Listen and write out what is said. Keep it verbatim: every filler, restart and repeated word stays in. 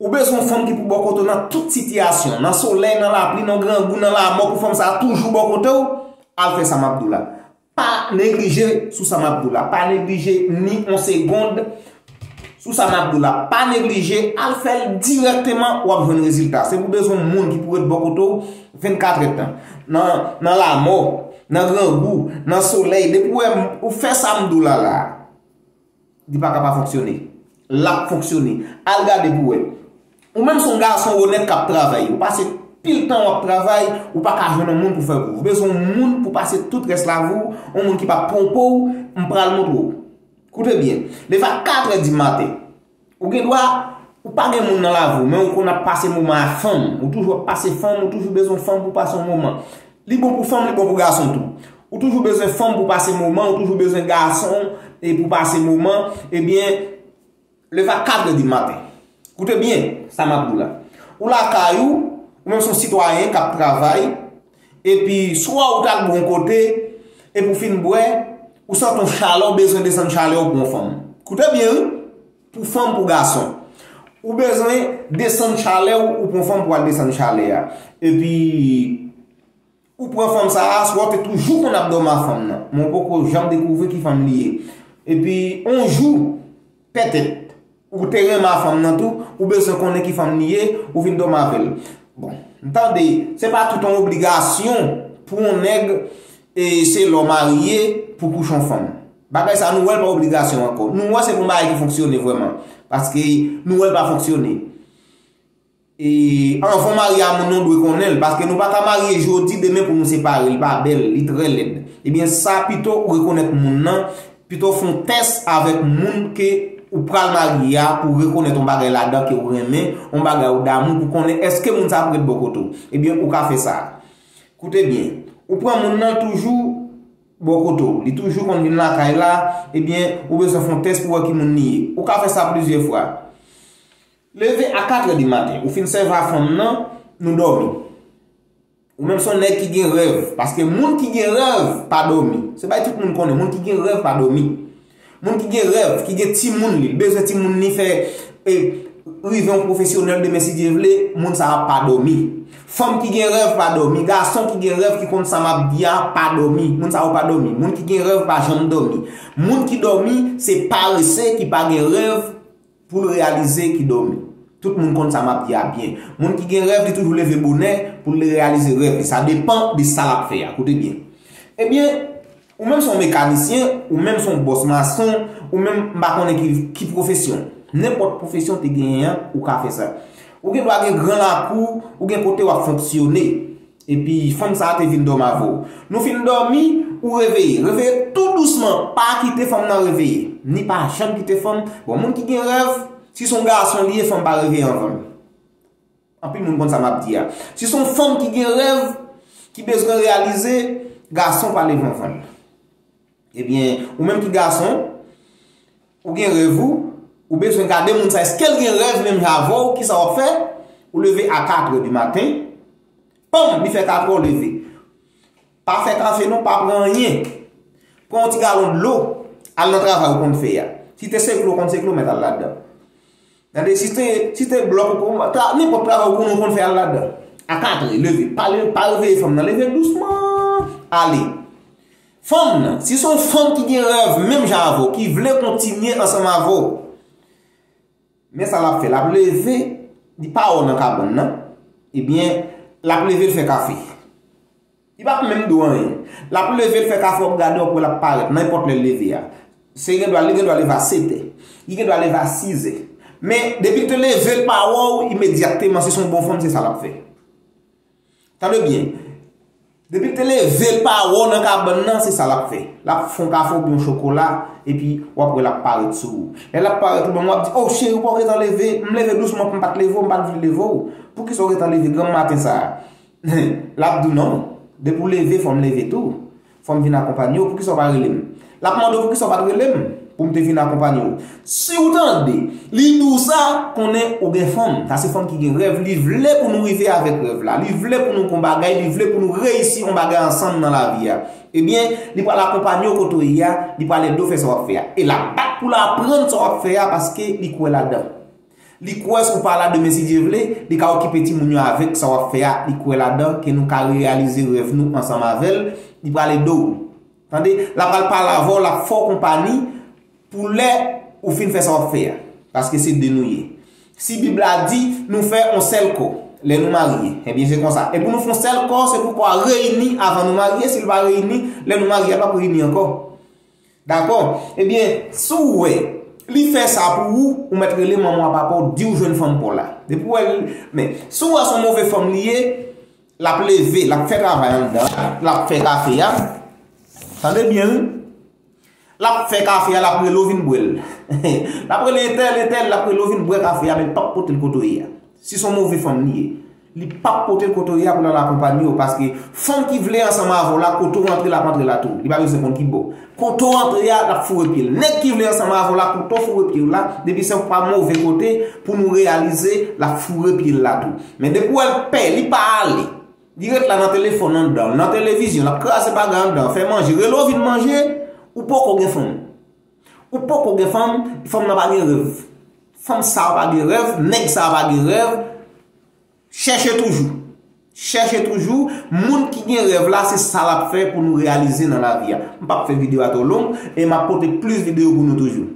Ou bezwen yon fanm ki pou bò kote w nan tout sitiyasyon, nan solèy, nan lapli, nan grangou, nan lanmò, pou fanm sa a toujou bò kote w, al fè sa m ap di w la. Pa neglije sou sa m ap di w la. Pa neglije ni yon segond sou sa m ap di w la. Pa neglije, al fè l dirèkteman, w ap jwenn rezilta. Se pou bezwen moun ki pou ret bò kote w vennkatrè tan. Nan, nan lanmò, nan grangou, nan solèy. Depi w wè m, ou fè sa m di w la la, li pa ka pa fonksyone. L ap fonksyone. Al gade pou wè. Ou menm se yon gason onèt k ap travay. Ou pase pil tan w ap travay, ou pa ka jwenn yon moun pou fè pou ou. Ou bezwen yon moun pou pase tout rès lavi w, yon moun ki p ap twonpe w, m pral montre w. Koute byen. Leve a katrè di maten. Ou gen dwa, ou pa gen moun nan lavi w, men ou konn ap pase moman a fanm. Ou toujou ap pase fanm, ou toujou bezwen fanm pou pase yon moman. Li bon pou fanm, li bon pou gason tou. Ou toujou bezwen fanm pou pase moman, ou toujou bezwen gason e pou pase moman. Ebyen, leve a katrè di maten. Koute byen sa m ap di w la. Ou lakay ou, ou menm se yon sitwayen k ap travay, epi swa ou t al bwè yon kote, epi w fin bwè, ou santi yon chalè, ou bezwen desann chalè, ou pran yon fanm. Koute byen, wi. Pou fanm, pou gason. Ou bezwen desann chalè, ou, ou pran fanm pou al desann chalè a. Epi, ou pran fanm sa a, swa w te toujou konn ap dòmi ak fanm nan. Men w poko janm dekouvri ki fanm li ye. Epi, yon jou, petèt, ou te renmen ak fanm nan tou, ou bezwen konnen ki fanm li ye, ou vin dòmi avè l. Bon, m tande, se pa tout yon obligasyon pou yon nèg, e se lè w marye, pou kouche yon fanm. Bagay sa, nou wè l pa obligasyon ankò. Nou wè se pou yon bagay ki fonksyone vrèman. Paske nou wè l pa fonksyone. E anvan w marye a moun nan, w dwe konnen l, paske nou pa ka marye jodi, demen pou nou separe, li pa bèl, li trè lèd. Ebyen, sa pito ou rekonèt moun nan, pito w fè yon tès avèk moun ke ou pral marye a pou w rekonèt yon bagay ladan ke ou renmen, yon bagay ou damou pou konnen èske moun sa ap ret bò kote w. Ebyen, ou ka fè sa. Koute byen, ou pran moun nan toujou bò kote w, li toujou konn vin lakay la, ebyen, ou bezwen fè yon tès pou w wè ki moun li ye. Ou ka fè sa plizyè fwa. Leve a katrè di maten, ou fin sèvi a fanm nan, nou dòmi. Ou menm se yon nèg ki gen rèv, paske moun ki gen rèv pa dòmi. Se bagay tout moun konnen, moun ki gen rèv pa dòmi. Moun ki gen rèv, ki gen timoun li, li bezwen timoun li fè, e, rive yon pwofesyonèl demen si Dye vle, moun sa a pa dòmi. Fanm ki gen rèv pa dòmi, gason ki gen rèv ki konn sa m ap di a pa dòmi. Moun sa yo pa dòmi. Moun ki gen rèv pa janm dòmi. Moun ki dòmi, se parese ki pa gen rèv, pou l reyalize ki dòmi. Tout moun konn sa m ap di a byen. Moun ki gen rèv, li toujou leve bonè pou l reyalize rèv li. Sa depann de sa l ap fè a. Koute byen. Ebyen, ou menm se yon mekanisyen, ou menm se yon bòs mason, ou menm m pa konnen ki, ki pwofesyon. Nenpòt pwofesyon w te genyen an, ou ka fè sa. Ou gen dwa gen gran lakou, ou gen kote w ap fonksyone. Epi fanm sa a te vin dòmi avè w. Nou fin dòmi, ou reveye. Reveye tou dousman, pa kite fanm nan reveye. Ni pa janm kite fanm. Bon, moun ki gen rèv, si se yon gason li ye, fanm pa reveye anvan l. Anpil moun konn sa m ap di a. Si se yon fanm ki gen rèv, ki bezwen reyalize, gason pa leve anvan l. Ebyen, ou menm ki gason, ou gen rèv ou, ou bezwen gade moun sa, èske l gen rèv menm jan avè w, kisa w ap fè? Ou leve a katrè di maten, panm, li fè katrè w leve. Pa fè kafe non, pa pran anyen. Pran yon ti galon dlo, al nan travay ou konn fè a. Si te seklo, konn seklo, mèt al ladan. Tande, si te, si te blòk ou konn, tra, nenpòt travay ou konn, ou konn fè al ladan. A katrè, leve, pa, le, pa reveye fanm nan, leve dousman, ale. Fanm nan, si se yon fanm ki gen rèv menm jan avè w, ki vle kontinye ansanm avè w, men sa l ap fè, l ap leve, li pa wè w nan kabann nan, ebyen, l ap leve, l fè kafe. Li p ap menm di w anyen. L ap leve, l fè kafe, w ap gade, w ap wè l ap parèt, nan nenpòt lè l leve a. Se gen dwa, li gen dwa leve a setè. Li gen dwa leve a sizè. Men, depi l te leve, l pa wè w, imedyatman, si se yon bon fanm, se sa l ap fè. Tande byen. Depi l te leve, l pa wè w nan kabann nan, se sa l ap fè. L ap fè yon kafe oubyen yon chokola, epi w ap wè l ap parèt sou ou. Lè l ap parèt, ou menm w ap di, "O cheri, ou pa w gentan leve? M leve dousman pou m pa t leve w, m pa t vle leve w. Poukisa w gentan leve granm maten sa a?" L ap di w, "Non, depi w leve, fò m leve tou. Fò m vin akonpanye w. Poukisa w pa rele m?" L ap mande w, "Poukisa w pa t rele m pou m te vin akonpanye w?" Si w tande li di w sa, konnen ou gen fanm. Sa se fanm ki gen rèv. Li vle pou nou rive avèk rèv la. Li vle pou nou gon bagay. Li vle pou nou reyisi yon bagay ansanm nan lavi a. Ebyen, li pral akonpanye w kote w ye a. Li pral ede w fè sa w ap fè a. E l ap bat pou l aprann sa w ap fè a paske li kwè ladan. Li kwè si w pa la demen, si Dye vle, li ka okipe timoun yo avèk sa w ap fè a, li kwè ladan, ke nou ka reyalize rèv nou ansanm avè l, li pral ede w. Tande, l ap pral pale avè w, l ap fè w konpanyi pou lè ou fin fè sa w ap fè a. Paske se de nou ye. Si Bib la di nou fè yon sèl kò lè nou marye, ebyen se konsa. E pou nou fè yon sèl kò, se pou kò a reyini avan nou marye. Si l pa reyini, lè nou marye, l p ap reyini ankò. Dakò? Ebyen, si w wè li fè sa pou ou, ou mèt rele manman w a papa w, di w jwenn fanm pa w la. Depi w wè l, men, si w wè se yon move fanm li ye, l ap leve, l ap fè travay anndan, l ap fè kafe a. Tande byen, wi. L ap fè kafe a, l ap rele w vin bwè l. L ap rele entèl, entèl, l ap rele w vin bwè kafe a, men l p ap pote l kote w ye a. Si se yon move fanm li ye, li p ap pote l kote w ye a pou l al akonpaye w, paske fanm ki vle ansanm avè w la, kote w antre, l ap antre la tou. Li pa bezwen konn ki bò. Kote w antre a, l ap foure pye l. Nèg ki vle ansanm avè w la, kote w foure pye w la, depi se pa move kote pou nou reyalize, l ap foure pye l la tou. Men depi w wè l pè, li pa ale. Li ret la nan telefòn anndan, nan televizyon, l ap kraze bagay anndan, fè manje, rele w vin manje, ou poko gen fanm. Ou poko gen fanm, fanm nan pa gen rèv. Fanm sa a pa gen rèv, nèg sa a pa gen rèv. Chèche toujou. Chèche toujou, moun ki gen rèv la, se sa l ap fè pou nou reyalize nan lavi a. M p ap fè videyo a twò long, e m ap pote plis videyo pou nou toujou.